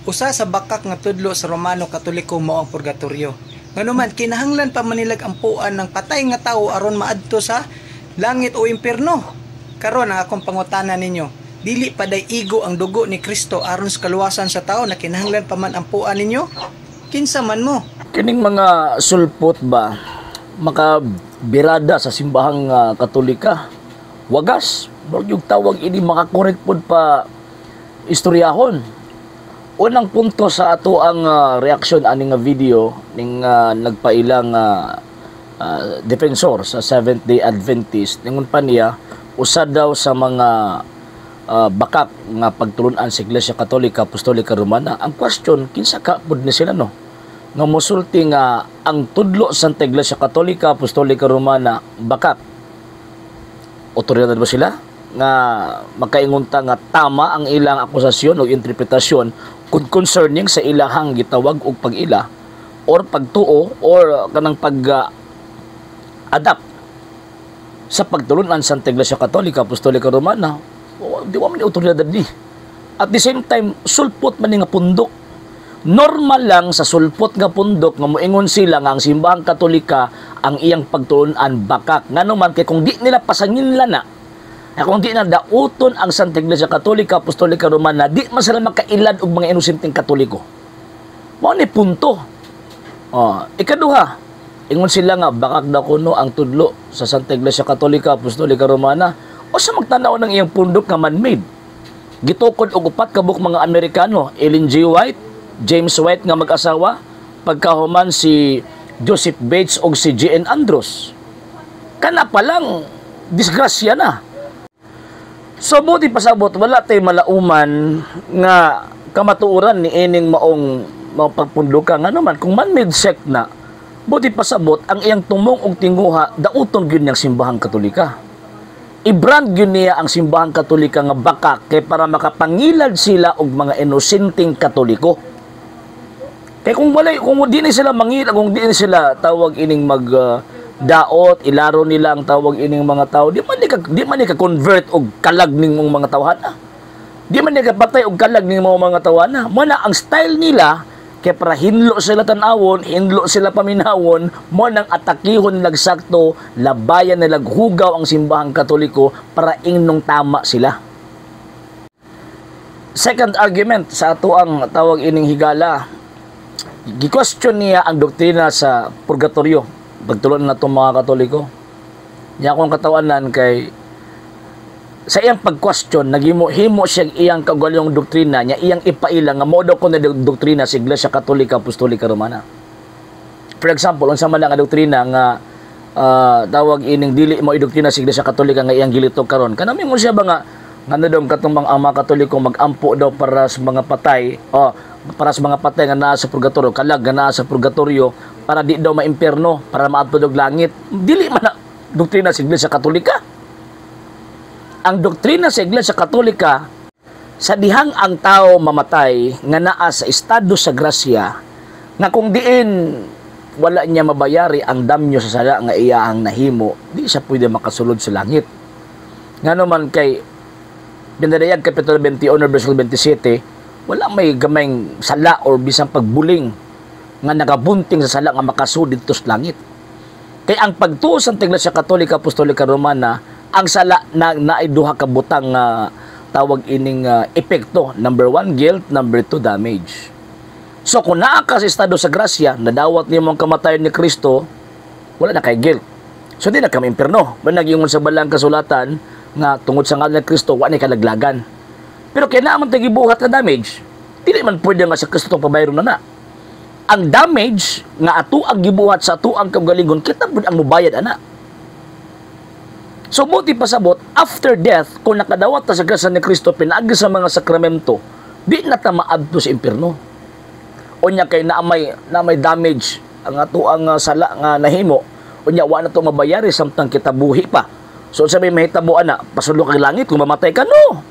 Usa sa bakak nga tudlo sa Romano Katoliko mao ang purgatorio. Nganuman kinahanglan pa man nilag ampuan ng patay nga tawo aron maadto sa langit o impierno. Karon ang akong pangutana ninyo, dili pa day igo ang dugo ni Kristo aron sa kaluwasan sa tao na kinahanglan pa man ampuan ninyo? Kinsa man mo? Kining mga sulpot ba makabirada sa simbahang Katolika? Wagas, murag yung tawag ini makakorek pod pa istoryahon. Unang punto sa ato ang reaksyon ani nga video ning nagpailang defensor sa Seventh Day Adventist, ningon pa niya usa daw sa mga bakak nga pagtulunan sa Iglesia Katolika Apostolika Romana. Ang question, kinsa ka pud ni sila, no, nga mosulti nga ang tudlo sa Santa Iglesia Katolika Apostolika Romana bakak? Otoridad ba sila nga makaingon ta nga tama ang ilang akusasyon o interpretasyon kung concerning sa ilahang gitawag og pag-ila or pagtuo or kanang pag adapt sa pagtulunan sa Santa Iglesia Katolika Apostolika Romana? O, di wa man ni otoridad ni. At the same time, sulpot man ni nga pundok. Normal lang sa sulpot nga pundok nga moingon sila nga ang simbahang Katolika ang iyang pagtulunan bakak, ngano man kay kung di nila pasanginlan na, kung di na dauton ang Santa Iglesia Katolika Apostolika Romana, di man sila makailad og mga inosenteng Katoliko. Mao ni punto. Oh, ikaduha, ingon sila nga bakak daw kuno ang tudlo sa Santa Iglesia Katolika Apostolika Romana. O sa magtanaw ng iyang pundok nga man-made? Gitukod og upat ka buok mga Amerikano, Ellen G. White, James White nga mag-asawa, pagkahuman si Joseph Bates og si G.N. Andrews. Kana pa lang disgrasya na. So buti pasabot wala tay malauman nga kamatuoran ni ining maong maong pagpunduka, ngano man kung man-made sect na, buti pasabot ang iyang tumong og tinguha dauton gyud niyang simbahang Katolika. I-brand gyud niya ang simbahang Katolika nga bakak kay para makapangilad sila og mga inosenteng Katoliko. Kay kung walay, kung di ni sila mangilad, kung di ni sila tawag ining mag daot, ilaro nila ang tawag ining mga tao, di man ni ka convert og kalag ning mong mga tawhana. Di man ni ka patay og kalag ning mga tawhana. Mo na ang style nila kay para hinlo sila tan-awon, hinlo sila paminawon, mo nang atakihon nilag sakto, labayan nilag hugaw ang simbahang Katoliko para ingnong tama sila. Second argument sa ato ang tawag ining higala, gi-question niya ang doktrina sa purgatorio. Pagtulon na itong mga Katoliko. Niya akong katawanan kay sa iyang pag-question, naghimo himo siya iyang kaugalingong doktrina niya, iyang ipaila nga mo daw ko na doktrina sa Iglesia Katolika Apostolika Romana. For example, unsa man ang doktrina nga tawag ining dili mo doktrina sa Iglesia Katolika nga iyang gilitok karon? Kanang mo siya ba nga ngano daw katong mga ang mga Katoliko magampo daw para sa mga patay, oh, para sa mga patay nga naa sa purgatorio, kalag nga naa sa purgatorio, para di daw maimpierno, para maadto og langit. Dili man na doktrina sa Iglesia Katolika. Ang doktrina sa Iglesia Katolika, sa dihang ang tao mamatay nga naa sa estado sa grasya, nga kung diin wala niya mabayari ang damyo sa sala nga iyahang nahimo, di siya pwede makasulod sa langit. Ngano man kay Binarayag Kapitulo 21 verse 27, wala may gamayng sala or bisang pagbuling nga nakabunting sa sala nga makasud didto sa langit. Kay ang pagtuo sa Iglesia Katolika Apostolika Romana, ang sala na naay duha ka butang nga tawag ining epekto. Number one, guilt. Number two, damage. So kung naa ka sa estado sa grasya, nadawat nimo ang kamatayon ni Kristo, wala na kay guilt. So di na kami impierno. Ba nagyingon sa balang kasulatan nga tungod sa ngalan ni Kristo, wa ni kalaglagan. Pero kay naa man tay gibuhat nga damage, dili man pwede nga sa Kristo tong pabayron na na. Ang damage nga ato ang gibuhat sa ato ang kaugalingon, kita pud ang mubayad ana. So buti pasabot, after death, kung nakadawat ta sa grasya ni Kristo pinaagi sa mga sakramento, di na ta maadto sa impierno. Unya kay naamay damage ang ato ang sala nga nahimo, unya wa na to mabayari samtang kita buhi pa. So sa may mahitabo ana, pasulong kag langit kung mamatay ka, no.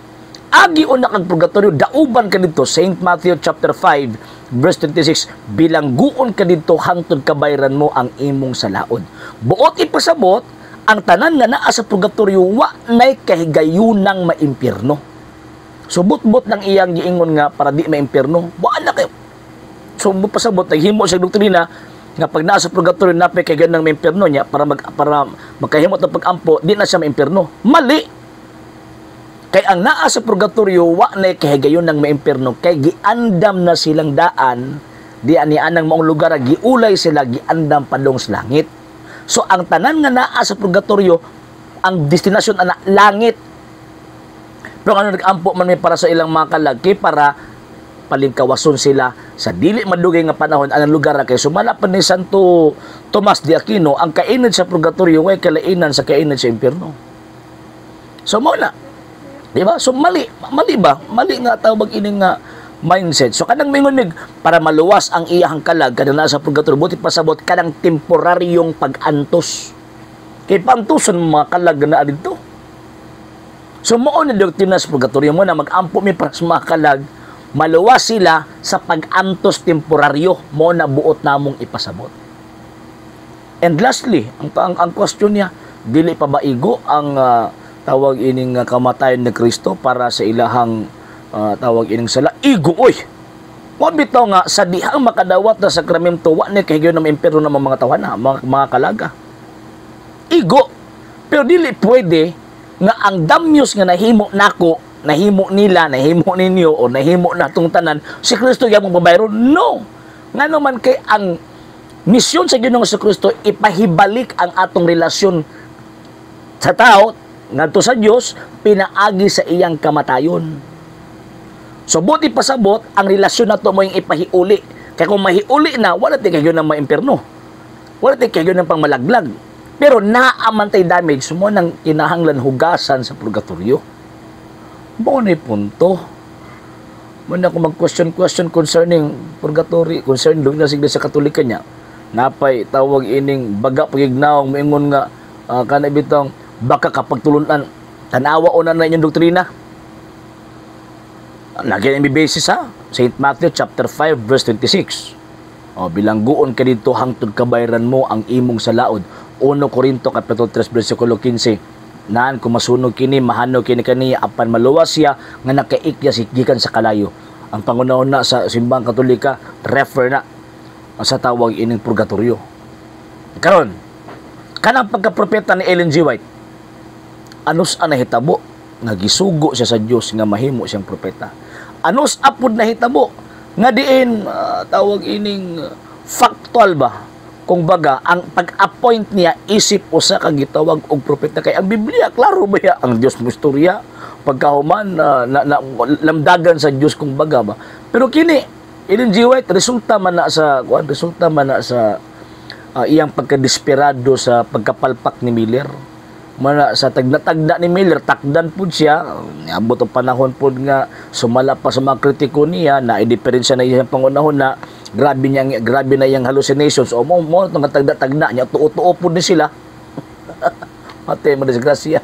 Agi una kag purgatorio, dauban ka didto. Saint Matthew chapter 5 verse 26, bilangguon ka didto hangtod kabayran mo ang imong salaod. Buot ipasabot, ang tanan nga naa sa purgatorio wa nay kahigayunang maimpierno. So but-but lang iyang giingon nga para di maimpierno. Wa na kay. So pasabot naghimo siya doktrina nga pag naa sa purgatorio napay kay ganang maimpierno niya para makahimot ng pagampo, di na siya maimpierno. Mali. Kay ang naa sa purgatorio wa na kahigayon ng maimpierno kay giandam na silang daan di ani anang maong lugar, giulay sila, giandam padong sa langit. So ang tanan nga naa sa purgatorio, ang destinasyon ana langit. Pero ano nag-ampo man may para sa ilang mga kalag kay para palingkawason sila sa dili madugay nga panahon anang lugar kay sumala pa ni Santo Tomas de Aquino, ang kainit sa purgatorio way kalainan sa kainit sa impierno. So mao na. Di ba? So mali, mali ba? Mali nga tawag ini nga mindset. So kanang mingon mig para maluwas ang iyahang kalag kada naa sa purgatorio, buti pasabot kanang temporaryong pag-antos. Kay paantuson mga kalag na didto. So mao ni doktrina sa purgatorio mo na mag-ampo mi para sa mga kalag, maluwas sila sa pag-antos temporaryo, mo na buot namong ipasabot. And lastly, ang question niya, dili pa ba igo ang tawag ining kamatayon ni Kristo para sa ilahang tawag ining sala? Igo oy. Wa bitaw nga sa dihang makadawat na sakramento wa ni kahigayon ng impierno ng mga tawhana, mga kalaga. Igo. Pero dili pwede nga ang damyos nga nahimo nako, nahimo nila, nahimo ninyo o nahimo natong tanan, si Kristo gyapon babayron. No. Ngano man kay ang misyon sa Ginoong Kristo ipahibalik ang atong relasyon sa tao ngadto sa Dios pinaagi sa iyang kamatayon. So buti pasabot ang relasyon nato mo yung ipahiuli. Kaya kung mahiuli na, wala tay kayo ng maimpierno. Wala tay kayo ng pangmalaglag. Pero naaman tay damage mo nang kinahanglan hugasan sa purgatorio. Mao na punto. Mo na ako mag-question-question concerning purgatory, concerning doon na sa Iglesia Katolika niya. Napay tawag ining baga pagignaong moingon nga kana bitong baka kapag tulunan tanawa una na inyong doktrina. Lagi na basis ha. St. Matthew chapter 5 verse 26. O, bilangguon ka dito hangtod kabayran mo ang imong salaod. 1 Corinto kapitulo 3 versikulo 15. Naan kung masunog kini mahano kini kaniya apan maluwas siya nga nakaikya si gikan sa kalayo. Ang pangunahon na sa Simbang Katolika refer na sa tawag ining purgatorio. Karon, kanang pagkapropeta ni Ellen G. White, anos ang nahitabo nga gisugo siya sa Dios nga mahimo siyang propeta? Anos apod nahitabo nga diin tawag ining factual ba? Kung baga ang pag-appoint niya isip usa ka gitawag og propeta kay ang Biblia klaro ba ya ang Dios mo istorya pagkahuman na lamdagan sa Dios kung baga ba. Pero kini Ellen G. White resulta man na sa kuan, resulta man na sa iyang pagkadesperado sa pagkapalpak ni Miller. Mana sa tagna-tagda ni Miller, takdan pud siya, niabot ang panahon pud nga sumala pa sa mga kritiko niya na idiferensya na iyang pangunahon na grabe niya, grabe na iyang hallucinations o mo nga tagda-tagda niya, tuo-tuo pud ni sila. Ate mo disgrasya.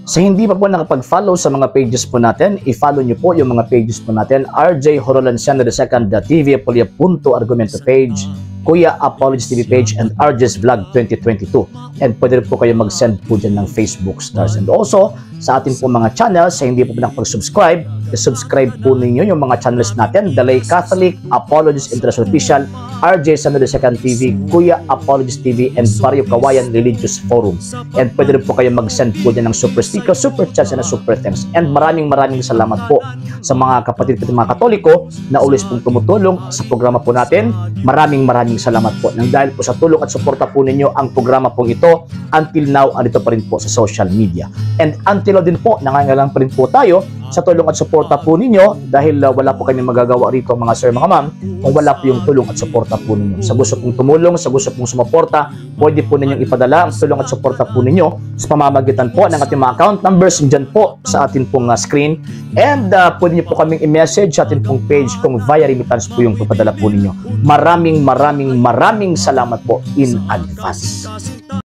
Sa hindi pa po nakapag-follow sa mga pages po natin, i-follow nyo po yung mga pages po natin. RJ Horolanciano II, TV Apolia Punto Argumento page, Kuya Apologies TV page, and RJ's Vlog 2022. And pwede rin po kayo mag-send po dyan ng Facebook stars. And also, sa atin po mga channels, sa hindi po nakapag-subscribe, i-subscribe po ninyo yung mga channels natin. Dalay Catholic, Apologies International Official, RJ Sano II TV, Kuya Apologies TV, and Barrio Kawayan Religious Forum. And pwede rin po kayo mag-send po dyan ng super sticker, super chats, and super thanks. And maraming maraming salamat po sa mga kapatid ko mga Katoliko na always pong tumutulong sa programa po natin. Maraming maraming salamat po. Nang dahil po sa tulong at suporta po ninyo ang programa pong ito, until now, andito pa rin po sa social media. And until now din po, nangangailangan pa rin po tayo sa tulong at suporta po ninyo dahil wala po kami magagawa rito, mga sir, mga ma'am, kung wala po yung tulong at suporta po ninyo. Sa gusto pong tumulong, sa gusto pong sumuporta, pwede po ninyong ipadala ang tulong at suporta po ninyo sa pamamagitan po ng ating mga account numbers dyan po sa atin pong screen. And pwede niyo po kaming i-message sa atin pong page kung via remittance po yung papadala po ninyo. Maraming maraming maraming salamat po in advance.